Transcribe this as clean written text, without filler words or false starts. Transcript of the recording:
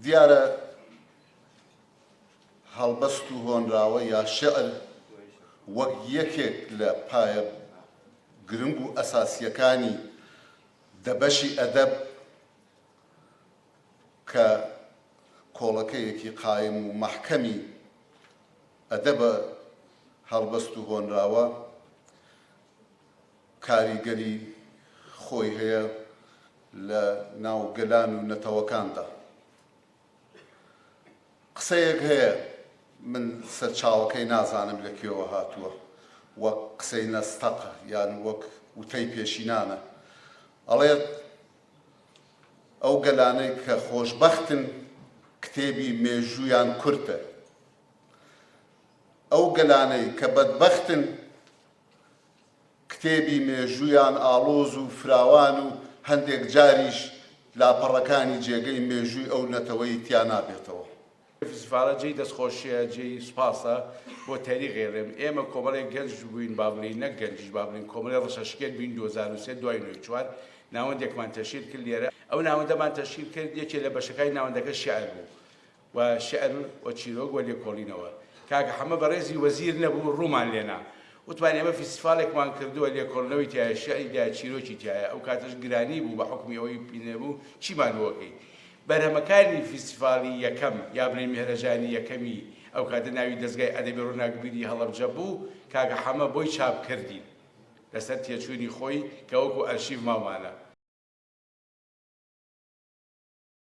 دیارە هەڵبەست و هۆنراوە یا شیعر وەک یەکێک لە پایە گرنگ و ئەساسییەکانی دەبەشی ئەدەب کە کۆڵەکەیەکی قایم و مەحکەمی ئەدەبە هەڵبەست و هۆنراوە کاریگەری خۆی هەیە لە ناو گەلان و نەتەوەکاندا. قسەیەک هەیە من سەرچاوەکەی نازانم لە کوێوە هاتووە وەک قسەی نەستەق یان وەک وتەی پێشینانە ئەڵێت ئەو گەلانەی کە خۆشبەختن کتێبی مێژوویان کورتە ئەو گەلانەی کە بەدبەختن کتێبی مێژوویان ئاڵۆز و فراوان و هەندێک جاریش لاپەڕەکانی جێگەی مێژووی ئەو نەتەوەی تیا نابێتەوە. فیستیڤاڵە جێی دەستخۆشیە، جێی سوپاسە بۆ تەریق ئێڵێم ئێمە کۆمەڵێک گەنج بووین با بڵێین نەک گەنجیش با بڵێین کۆمەڵێ ڕەشەشکێن بووین 2003 دوای نۆی چوار ناوەندێکمان تەشکیل کرد لێرە ئەو ناوەندەمان تەشکیل کرد یەکێ لە بەشەکانی ناوەندەکە شیعر بوو و شیعر و چیرۆک و لێکۆڵینەوە. کاکە حەمە بەڕێزی وەزیر نەبوو ڕوومان لێنا. وتمان ئێمە فیستیفاڵێکمان کردووە لێکۆڵینەوەی تیایە، شیعری تیایە، چیرۆکی تیایە. ئەو کاتەش گرانی بوو بە حوکمی ئەوەی نەبوو چیمان بۆ کەی. بەرهەمەکانی فیستیفاڵی یەکەم یا بڵێین میهرەجانی یەکەمی ئەو کاتە ناوی دەزگای ئەدەبی ڕووناکبیری هەڵەبجە بوو، کاکە حەمە بۆی چاپ کردین لەسەر تێچوونی خۆی کە وەکوو ئەرشیف ماومانە.